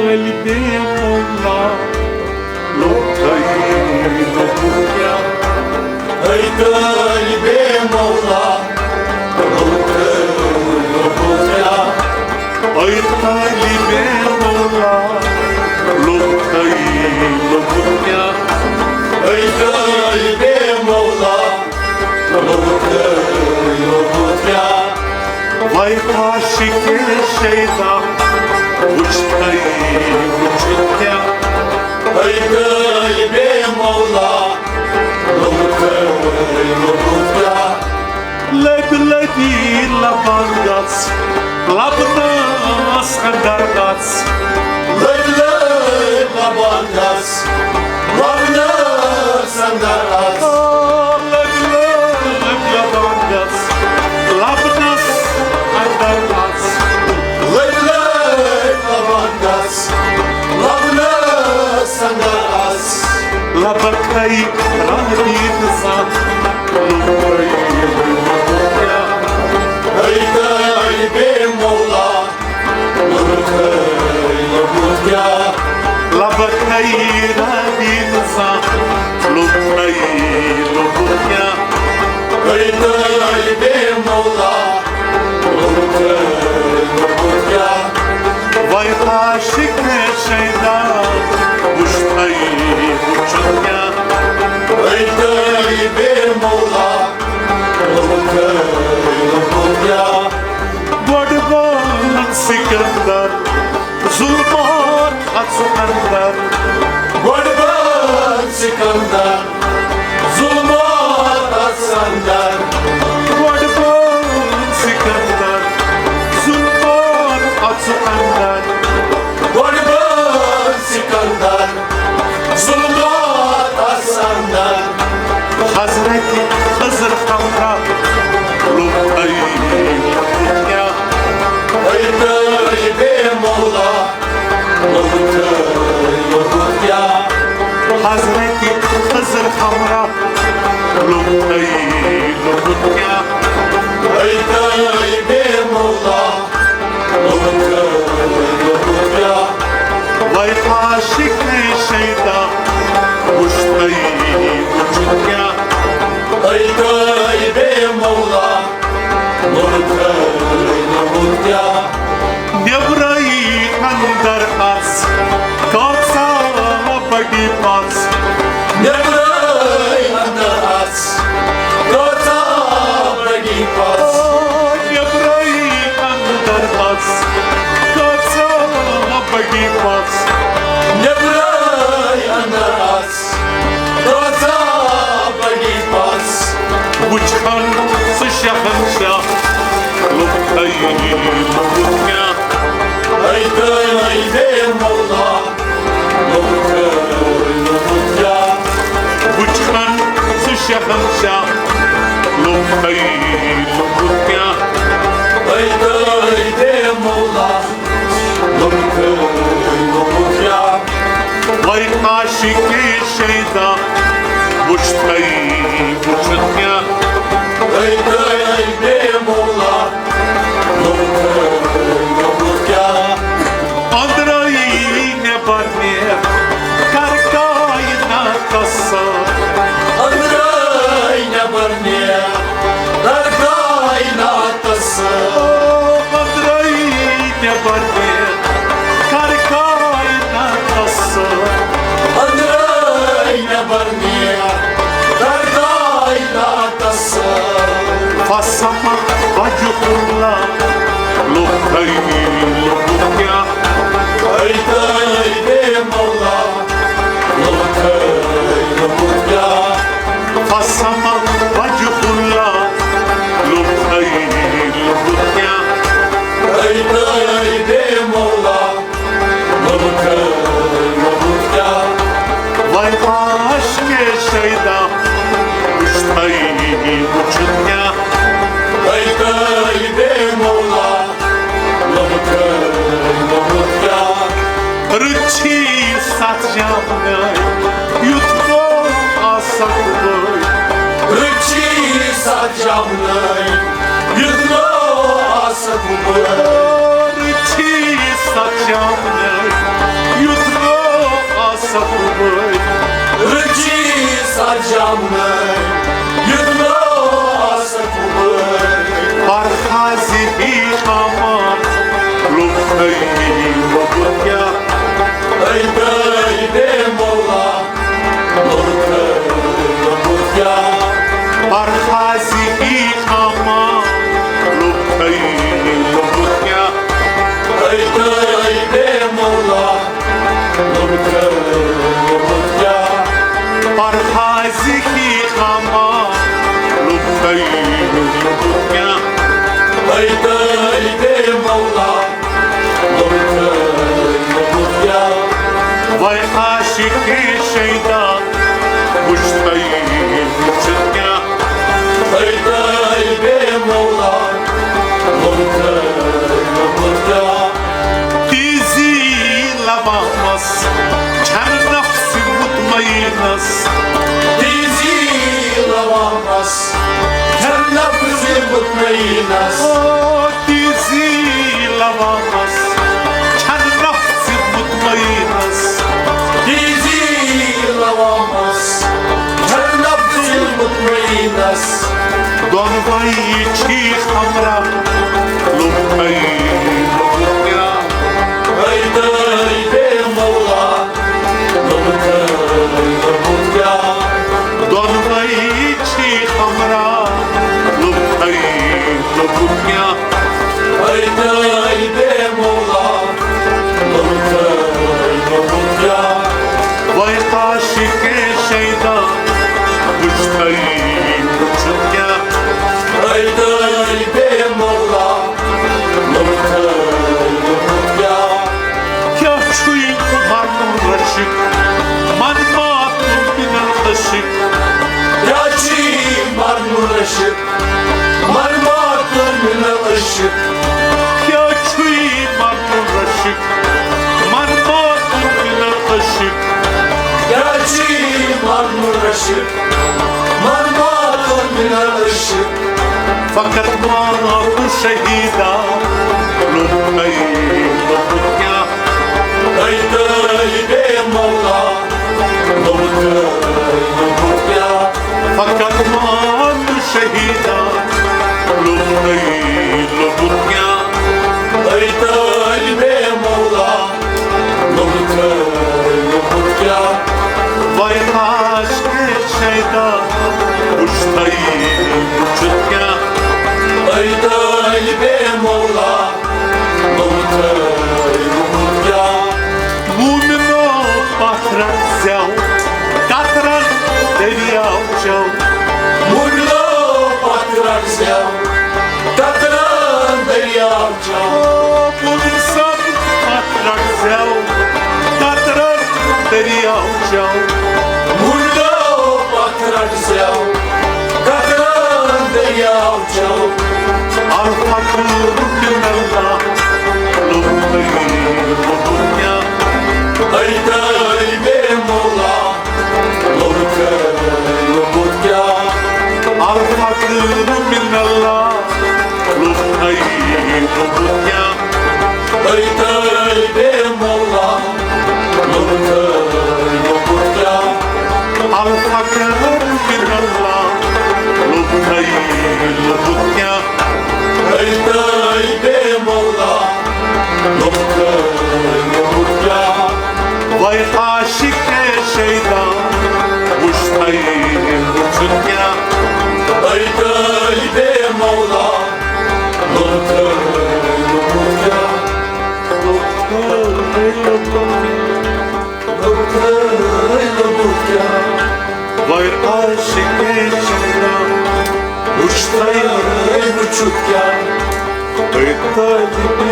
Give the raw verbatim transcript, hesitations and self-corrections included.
طالبِ مولا، لوٚگ تۄہہِ لوٚگمُت کیٛاہ؟ اے طالبِ مولا، لوٚگ تۄہہِ لوٚگمُت کیٛاہ؟ اے طالبِ مولا، لوٚگ تۄہہِ لوٚگمُت کیٛاہ؟ اے طالبِ مولا، لوٚگ تۄہہِ لوٚگمُت کیٛاہ؟ وے عاشقِ شیدا، وُچھ تۄہہِ وُچھُن کیٛاہ؟ اے طالبِ مولا، لوٚگ تۄہہِ لوٚگمُت کیٛاہ؟ لٔبۍ لٔبی لبن گژھ، لبنس اندر گژھ۔ لٔبۍ لٔبۍ لبن گژھ، لبنس اندر گژھ۔ لٔبۍ لٔبۍ لبن گژھ، لبنس اندر گژھ۔ لٔبۍ لٔبۍ لبن گژھ، لبنس اندر گژھ۔ لبکھ اے رحمِ نظام، لبکھ اے رحمِ نظام۔ اے طالبِ مولا، لبکھ اے رحمِ نظام، لبکھ اے لوٚگمُت کیٛاہ؟ اے طالبِ مولا، لوٚگمُت کیٛاہ؟ وے عاشقِ شیدا، وُچھ تۄہہِ وُچھُن کیٛاہ؟ اے طالبِ مولا، لوٚگمُت کیٛاہ؟ گۄڈٕ بن سکندر، ظلمات اژٕ اندر۔ گۄڈٕ بن سکندر، ظلمات اژٕ اندر۔ گۄڈٕ بن سکندر، ظلمات اژٕ اندر۔ گۄڈٕ بن سکندر، ظلمات اژٕ اندر۔ حضرتِ خضر خمرہ، لوٚگ تۄہہِ لوٚگمُت کیٛاہ؟ اے طالبِ مولا، لوٚگمُت کیٛاہ؟ حضرتِ خضر خمرہ، لوٚگ تۄہہِ لوٚگمُت کیٛاہ؟ اے طالبِ مولا، لوٚگمُت کیٛاہ؟ وے عاشقِ شیدا، وُچھ تۄہہِ وُچھُن کیٛاہ؟ اے طالبِ مولا، لوٚگمُت کیٛاہ؟ نیبرے اندر اژ، کۭژاہ بٔڑی پژھ۔ نیبرے اندر اژ، کۭژاہ بٔڑی پژھ۔ نیبرے اندر اژ، کۭژاہ بٔڑی پژھ۔ نیبرے اندر اژ، کۭژاہ بٔڑی پژھ۔ وُچھ ہن سُہ شہنشاہ، لوٚگ تۄہہِ لوٚگمُت کیٛاہ؟ اے طالبِ مولا، لوٚگ تۄہہِ لوٚگمُت کیٛاہ؟ وُچھ ہن سُہ شہنشاہ، لوٚگ تۄہہِ لوٚگمُت کیٛاہ؟ اے طالبِ مولا، لوٚگ تۄہہِ لوٚگمُت کیٛاہ؟ وے عاشقِ شیدا، وُچھ تۄہہِ وُچھُن کیٛاہ؟ اے طالبِ مولا، لوٚگ تۄہہِ لوٚگمُت کیٛاہ؟ أنٛدرَے نٮ۪بر نیر، کر کائناتس سٲر۔ أنٛدرَے نٮ۪بر نیر، کر کائناتس سٲر۔ أنٛدرَے نٮ۪بر نیر، کر کائناتس سٲر۔ أنٛدرَے نٮ۪بر نیر، کر کائناتس سٲر۔ فسمع وجہ اللہ، لوٚگ تۄہہِ لوٚگمُت کیٛاہ؟ اے طالبِ مولا، لوٚگ تۄہہِ لوٚگمُت کیٛاہ؟ فسمع وجہ اللہ، لوٚگ تۄہہِ لوٚگمُت کیٛاہ؟ اے طالبِ مولا، لوٚگ تۄہہِ لوٚگمُت کیٛاہ؟ وے عاشقِ شیدا، وُچھ تۄہہِ وُچھُن کیٛاہ؟ اے طالبِ مولا، لوٚگ تۄہہِ لوٚگمُت کیٛاہ؟ رٕژ چھِ ستھ جامنَے، یُتھ گوٚو آسکھ بٔے۔ رٕژ چھِ ستھ جامنَے، یُتھ گوٚو آسکھ بٔے۔ رٕژ چھِ ستھ جامنَے، رچی سرجم یتنا سکوبر۔ پرخازی بی قامت لوکھئی لوکیا۔ اے دے دے مولا لوکھئی لوکیا۔ پرخازی بی قامت لوکھئی لوکیا۔ اے دے دے مولا پرخازی خاما لطفی لطفیا۔ اے دے مولا لطفیا۔ وے عاشق شیدا مشتئی مشتیا۔ اے دے مولا لطفیا۔ تیزی لوامس چھن نفس مطمئنس۔ تیزی لوامس چھن نفس مطمئنس۔ او تیزی لوامس چھن نفس مطمئنس۔ تیزی لوامس چھن نفس مطمئنس۔ دۄنوَے چھی ہمراہ لُکھے لُکھیا۔ اے دٲے بے مولا لُکھے لُکھیا۔ دۄنوَے چھی ہمراہ لُکھے لُکھیا۔ اے دٲے بے مولا لُکھے لُکھیا۔ وے عاشق شیدا وٕچھتھے وٕچھُن کیٛاہ۔ اے دٲے بے مولا لُکھے لُکھیا۔ کیٛاہ چھُے مرنُن رشک من ماتُن بِنَل عشق۔ کیٛاہ چھُے مرنُن رشک من ماتُن بِنَل عشق۔ کیٛاہ چھُے مرنُن رشک من ماتُن بِنَل عشق۔ کیٛاہ چھُے مرنُن رشک من ماتُن بِنَل عشق۔ فقط ماتُن شہیدا لُکھے لُکھیا۔ اے دٲے بے مولا لُکھے لُکھیا۔ فقط ماتُن شہیدا لُکھے لُکھیا۔ اے دٲے بے مولا لُکھے لُکھیا۔ وے عاشق شیدا وٕچھتھے وٕچھُن کیٛاہ۔ اے دٲے بے مولا لُکھے لُکھیا۔ مومنو پتھ رٹ زٮ۪و قطرن دٔریاو چٮ۪و۔ مومنو پتھ رٹ زٮ۪و قطرن دٔریاو چٮ۪و۔ مومن صٲب پتھ رٹ زٮ۪و قطرن دٔریاو چٮ۪و۔ مومنو پتھ رٹ زٮ۪و قطرن دٔریاو چٮ۪و۔ الفقر من اللہ لُکھے لُکھیا۔ اے دٲے بے مولا لُکھے لُکھیا۔ الفقر من اللہ لُکھے لُکھیا۔ اے دٲے بے مولا لُکھے لُکھیا۔ الفقر من اللہ لُکھے لُکھیا۔ اے دٲے بے مولا لُکھے لُکھیا۔ وے عاشق شیدا وٕچھتھے وٕچھُن کیٛاہ۔ اے دٲے بے مولا لُکھے لُکھیا۔ لُکھے لُکھیا۔ وے عاشق شیدا وٕچھتھے وٕچھُن کیٛاہ۔ اے دٲے